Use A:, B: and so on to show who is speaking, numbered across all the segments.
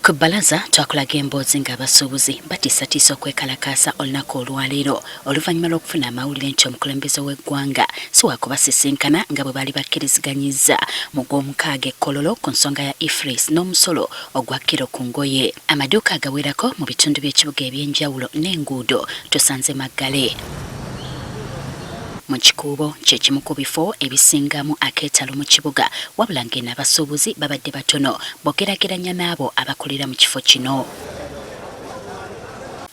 A: Ku bbalaza twakulaga emboozi ng'abasuubuzi batiisatiisa okwekalakaasa olunaku olwaleero oluvannyuma lw'okufuna amawulire nti omukulembeze w'eggwanga si wakubasisinkana nga bwe baali bakkiriziganyizza mu Gwomukaaga e Kololo ku nsonga ya EFRIS n'omusolo ogwa kkiro ku ngoye. Amaduuka agawerako mu bitundu by'ekibuga eby'enjawulo n'enguudo tusanze maggale. Mu Kikuubo kye kimu ku bifo ebisingamu akeetalo mu kibuga wabula ng'eno abasuubuzi babadde batono bw'ogeraageranya n'abo abakolera mu kifo kino.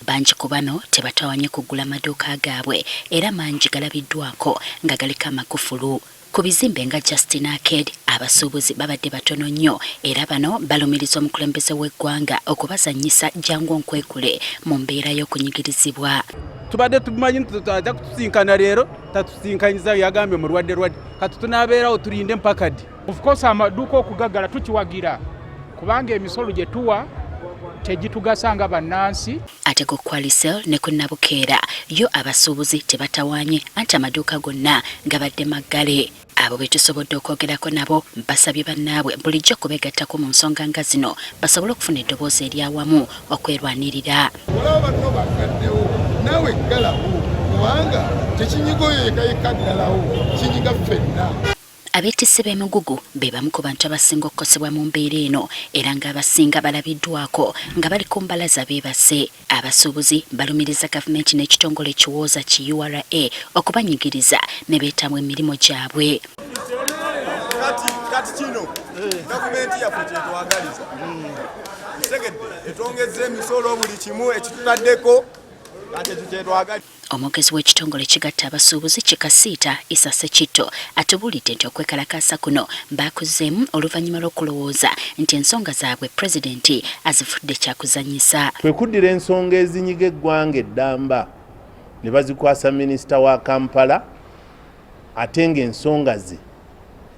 A: Bangi ku bano tebatawanye kuggula maduuka gaabwe era mangi galabiddwako nga galiko amakufulu. Ku bizimbe nga Justin Arcade abasuubuzi babadde batono nnyo era bano balumiriza omukulembeze w'eggwanga okubazannyisa jangu onkwekule mu mbeera y'okunyigirizibwa.
B: Tubadde tumanyi nti ajja kutusinkana leero, tatusinkanyiza, yagambye mulwadde lwadde, kati tunaabeerawo tulinde mpaka ddi?
C: Of course amaduuka okugaggala tukiwagira kubanga emisolo gye tuwa tegitugasa nga bannansi.
A: Ate ku Qualicel ne ku Nabukeera yo abasuubuzi tebatawaanye anti amaduuka gonna gabadde maggale. Abo be tusobodde okwogerako nabo basabye bannaabwe bulijjo okubeegattako mu nsonga nga zino basobole okufuna eddoboozi ery'awamu okwerwanirira.
D: Olaba banno baggaddewo, naawe ggalawo kubanga tekinyiga oyo yekka yekka aggalawo, kinyiga ffenna.
A: Abeetissi b'emigugu be bamu ku bantu abasinga okukosebwa mu mbeera eno era ng'abasinga balabiddwako nga bali ku mbalaza beebase. Abasuubuzi balumiriza gavumenti n'ekitongole ekiwooza ki ura okubanyigiriza ne beetamwa emirimu gyabwe.
E: Kati kino gavumenti yaffe kyetwagaliza kitegedde, etwongezza emisolo buli kimu ekitutaddeko, kati ekyo kyetwagaliza.
A: Omwogezi w'ekitongole ekigatta abasuubuzi ki Kasiita, Isa Ssekitto atubuulidde nti okwekalakaasa kuno baakuzzeemu oluvannyuma lw'okulowooza nti ensonga zaabwe Pulezidenti azifudde kyakuzannyisa.
F: Kwe kuddira ensonga ezinyiga eggwanga eddamba ne bazikwasa minisita wa Kampala ate ng'ensonga ze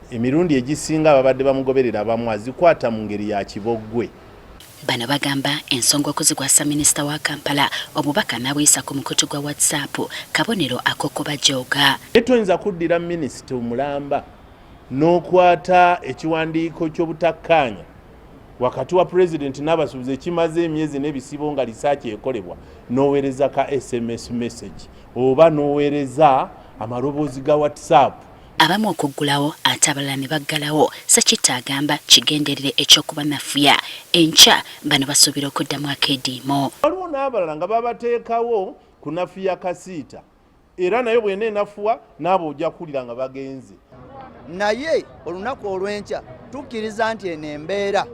F: emirundi egisinga ababadde bamugoberera abamu azikwata mu ngeri ya kiboggwe.
A: Bano bagamba ensonga okuzikwasa minisita wa Kampala obubaka n'abuyisa ku mukutu gwa WhatsApp kabonero ak'okubajooga.
F: Naye toyinza kuddira minisita omulamba n'okwata ekiwandiiko ky'obutakkaanya wakati wa pulezidenti n'abasuubuzi ekimaze emyezi n'ebisibo nga lisaaki ekolebwa n'oweereza ka sms message oba n'oweereza amaloboozi ga WhatsApp.
A: Abamu okuggulawo ate abalala ne baggalawo. Ssekitta agamba kigenderere eky'okubanafuya. Enkya bano basuubira okuddamu akeediimo.
F: Waliwo n'abalala nga babateekawo kunafuya Kasiita era nayo bw'ena enafuwa n'abo ojja kuwulira nga bagenze.
G: Naye olunaku olw'enkya tukkiriza nti eno embeera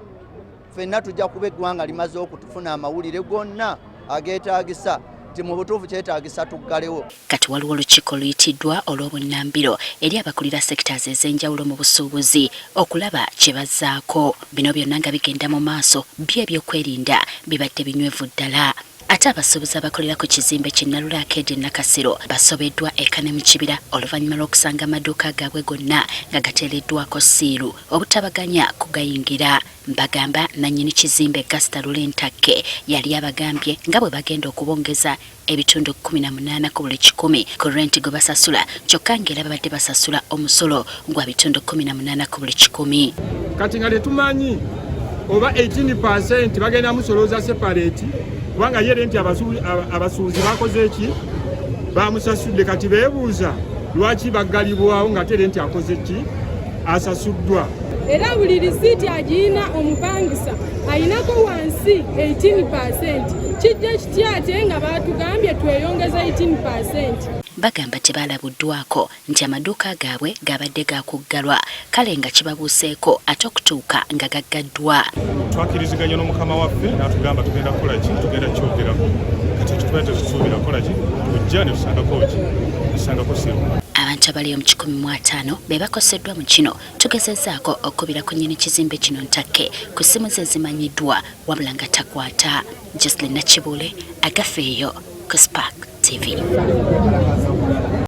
G: ffenna tujja kuba eggwanga limaze okutufuna amawulire gonna ageetaagisa nti mu butuufu kyetaagisa tuggalewo.
A: Kati waliwo olukiiko oluyitiddwa olw'obunnambiro eri abakulira sectors ez'enjawulo mu busuubuzi okulaba kye bazzaako. Bino byonna nga bigenda mu maaso, byo ebyokwerinda bibadde binywevu ddala. Ate abasuubuzi abakolera ku kizimbe ki Nalule Arcade e Nakasero basobeddwa eka ne mu kibira oluvannyuma lw'okusanga amaduuka gaabwe gonna nga gateereddwako ssiiru obutabaganya kugayingira. Bagamba nannyini kizimbe Gaster Lule Ntakke yali abagambye nga bwe bagenda okubongeza ebitundu 18 ku buli kikumi ku renti gwe basasula kyokka ng'era babadde basasula omusolo gwa bitundu 18 ku buli kikumi.
C: Kati nga tetumanyi oba 18% bagenda musolooza separate kubanga ye renti abasuubuzi bakoze ki, bamusasudde. Kati beebuuza lwaki baggalibwawo ng'ate renti akoze ki, asasuddwa.
H: Era buli risiiti agiyina omupangisa ayinako wansi 18%. Kijja kitya ate nga baatugambye tweyongeza 18%?
A: Bagamba tebaalabuddwako nti amaduuka gaabwe gabadde gakuggalwa, kale nga kibabuuseeko ate okutuuka nga gaggaddwa.
I: Twakkiriziganya n'omukama waffe n'atugamba tugenda kukola ki, tugenda kukyogerako. Kati ekyo tubadde tetusuubira kukola ki, tujja ne tusangako ki, tusangako siru.
A: Abantu abali mu 150 be bakoseddwa mu kino. Tugezezzaako okukubira ku nnyini kizimbe kino Ntakke ku ssimu ze ezimanyiddwa wabula nga takwata. Jocelyn Nakibuule, Agafeeyo ku Spark TV.